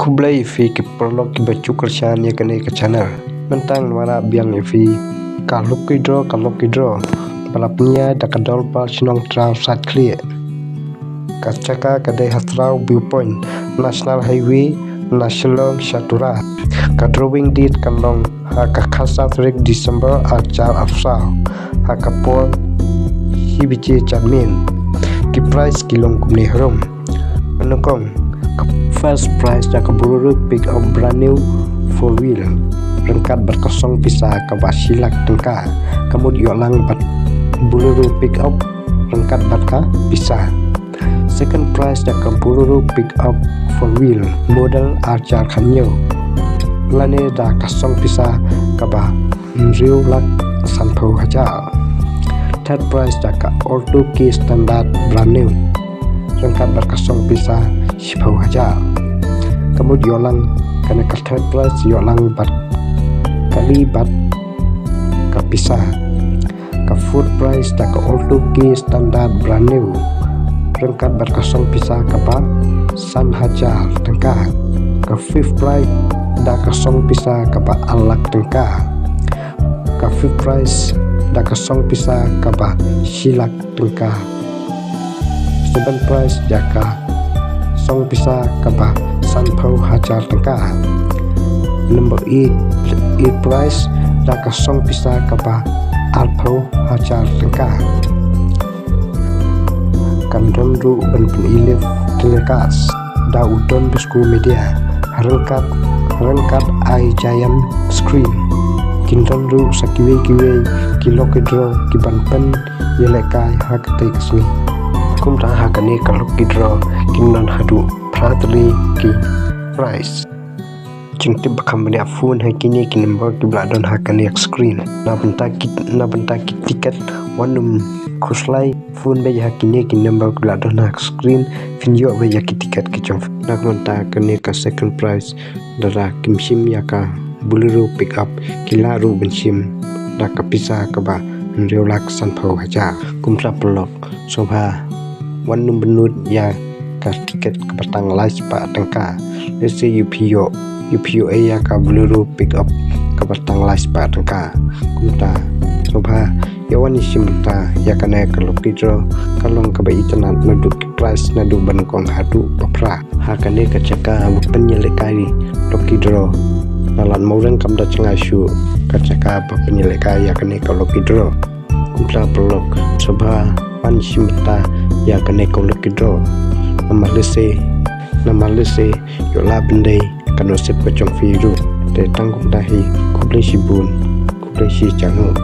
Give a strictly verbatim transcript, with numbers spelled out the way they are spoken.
Khublei ïa phi ki paralok kiba ju kyrshan ïa kane ka channel. Mynta ngan wanrah biang ïa phi ka lucky draw, ka lucky draw ba la pynïaid da ka Dorbar Shnong Traw Saitkhlieh. Ka jaka ka dei ha Traw View Point, National Highway na Shillong sha Tura. Ka drawing date kan long ha ka khatsaw tarik December arhajar arphew saw, ha ka por shi baje janmiet. Ki prize ki long kumne harum. Nyngkong, ka first prize da ka Bolero Pickup brand new four wheel, ryngkat bad ka song pisa kaba shi lak tyngka. Ka mut ïoh lang bad Bolero Pickup ryngkat bad ka pisa. Second prize da ka Bolero Pickup four wheel, model arhajar khathynñiew, lane da ka song pisa kaba hynriew lak sanphew hajar. Third prize da ka Alto K Standard brand new, ryngkat bad ka song pisa shiphew hajar. Ka mut ïoh lang, kane ka third prize ïoh lang bad kali bad ka pisa. Ka fourth prize da ka Alto K Standard brand new, ryngkat bad ka song pisa kaba san hajar tyngka. Ka fifth prize da ka song pisa kaba ar lak tyngka. Ka fifth prize da ka song pisa kaba shi lak tyngka. Seventh prize da ka song pisa kaba sanphew hajar tyngka. Number eight, eighth prize da ka song pisa kaba arphew hajar tyngka. Kan don ruh ban pyn-i live telecast da u Don Bosco Media ryngkat, ryngkat ai Giant Screen. Kin don ruh sa kiwei kiwei ki lucky draw kiban pynïalehkai ha katei ka sngi. Kumta ha kane ka lucky draw kin don haduh phra tylli ki prize. Jingtip ba kham bniah, phone ha kine ki number kiba la don ha kane ka screen. Na bynta ki, na bynta ki ticket wat nym khuslai, phone beit ha kine ki number kiba la don ha ka screen, phin ïoh beit ïa ki ticket ki jong phi. Na ka bynta kane ka second prize, lada kim shim ïa ka Bolero Pickup, ki lah ruh ban shim da ka pisa kaba hynriew lak sanphew hajar. Kumta paralok, sngewbha wat nym bynnud ïa ka ticket kaba tang lai spah tyngka. Lehse ïoh phi ïoh, ïoh phi ïoh ïa ka Bolero Pickup kaba tang lai spah tyngka. Kumta sngewbha ïa wan ïa shim bynta ïa kane ka lucky draw, ka long kaba itynnad naduh ki prize naduh ba nyngkong haduh ba phra. Ha kane ka jaka ba pynïalehkai lucky draw na Lad Mawreng kam da jngai shuh ka jaka ba pynïalehkai ïa kane ka lucky draw. Kumta paralok, sngewbha wan shim bynta ïa kane ka lucky draw. Namar lehse, namar lehse ïoh lah ban dei ka nusip ka jong phi ruh. Te tang kumta hi, khublei shibun, khublei shi hajar nguh.